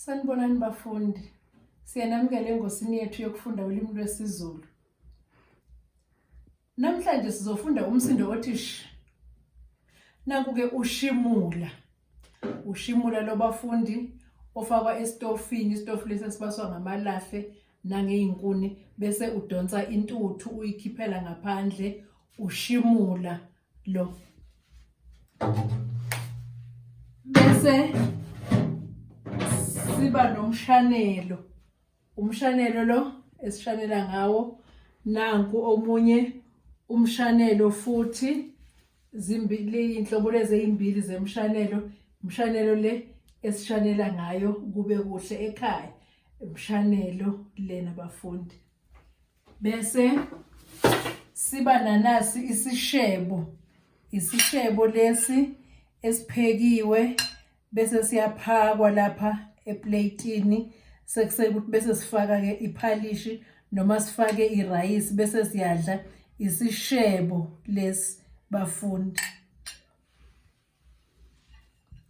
Sanibonani bafundi. Siyanamukela engosini yethu yokufunda ulimi lwesiZulu. Namhlanje sizofunda umsindo othi sh. Naku-ke ushimula. Ushimula lo bafundi ofakwa esitofini, isitofu lesi esibaswa ngamalahle nangey'nkuni bese udonsa intuthu uyikhiphela ngaphandle ushimula lo. Bese siba nomshanelo. Umshanelo lo esishanela ngawo nanku omunye umshanelo futhi zimbili inhlobo lezi ezimbili zemshanelo umshanelo le esishanela ngayo kube kuhle ekhaya umshanelo lena bafundi bese siba nanasi isishebo isishebo lesi esiphekiwe bese siyaphakwa lapha eplaytini sekusekuthi bese sifaka ke iphalishi noma sifake irayisi bese siyadla isishebo lesi bafundi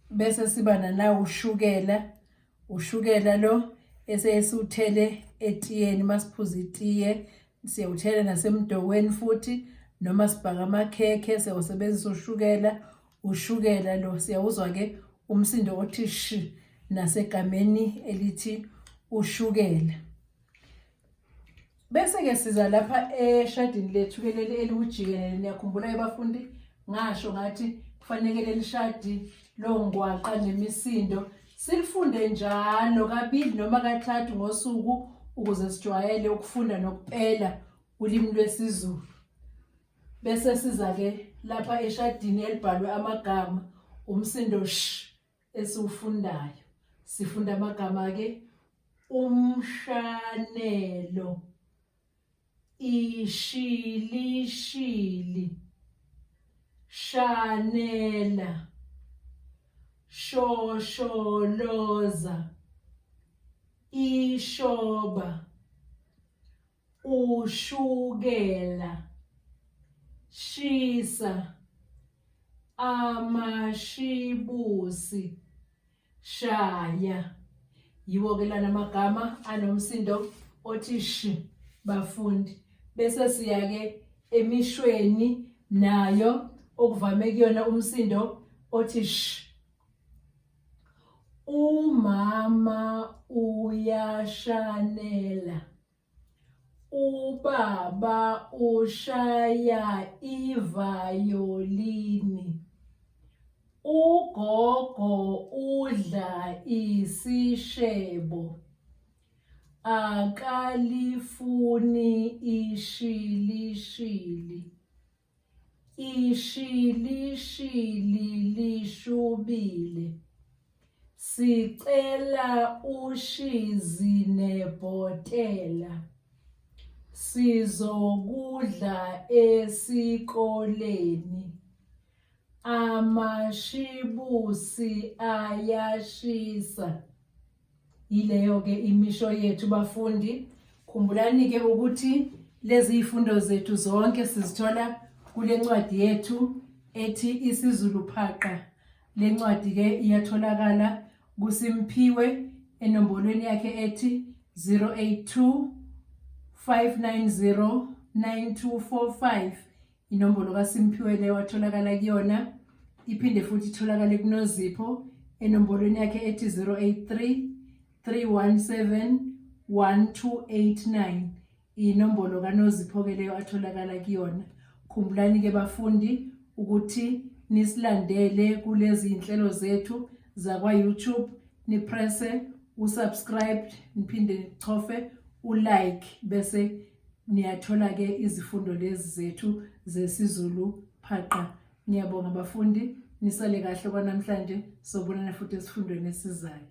bese siba nanawo ushukela ushukela lo esesiwuthele etiyeni masiphuza itiye siyawuthela nasemdokweni futhi noma sibhaka amakhekhe siyawusebenzisa ushukela ushukela lo siyawuzwa ke umsindo othi sh nasegameni elithi ushukela bese ke siza lapha eshadini lethu ke leli eliwujikelele niyakhumbula abafundi ngasho ngathi kufanele leli shadi longwaqa nemisindo silifunde njalo kabili noma kathathu ngosuku ukuze sijwayele ukufunda nokupela ulimi lwesiZulu Bese siza ke lapha eshadini elibhalwe amagama umsindo sh esiwufundayo. Sifunda amagama ke umshanelo, ishilishili, shanela, shosholoza, ishoba. Ushukela, shisa, amashibusi, shaya. Yiwo ke lana amagama anomsindo othi sh bafundi. Bese siya ke emishweni nayo okuvame kuyona umsindo othi sh. Umama uyashanela. Ubaba ushaya ivayolini. Ugogo udla isishebo. Akalifuni ishilishili. Ishilishili lishubile. Sicela ushizi nebhotela. Sizokudla esikoleni. Amashibusi ayashisa. Yileyo ke imisho yethu bafundi. Khumbulani ke ukuthi lezi izifundo zethu zonke sizithola kule ncwadi yethu ethi isiZulu Phaqa. Le ncwadi ke iyatholakala kuSimphiwe enombolweni yakhe ethi 082 590 9245. Inombolo kaSimphiwe leyo atholakala kuyona iphinde futhi itholakale kuNozipho enombolweni yakhe ethi 083 317 1289 inombolo kaNozipho ke leyo atholakala kuyona. Khumbulani ke bafundi ukuthi nisilandele kulezi inhlelo zethu zakwa YouTube nipresse usubscribe niphinde nichofe ulike bese Niyathola-ke izifundo lezi zethu zesiZulu phaqa. Ngiyabonga bafundi, nisale kahle kwanamhlanje, sobonana futhi esifundweni esizayo.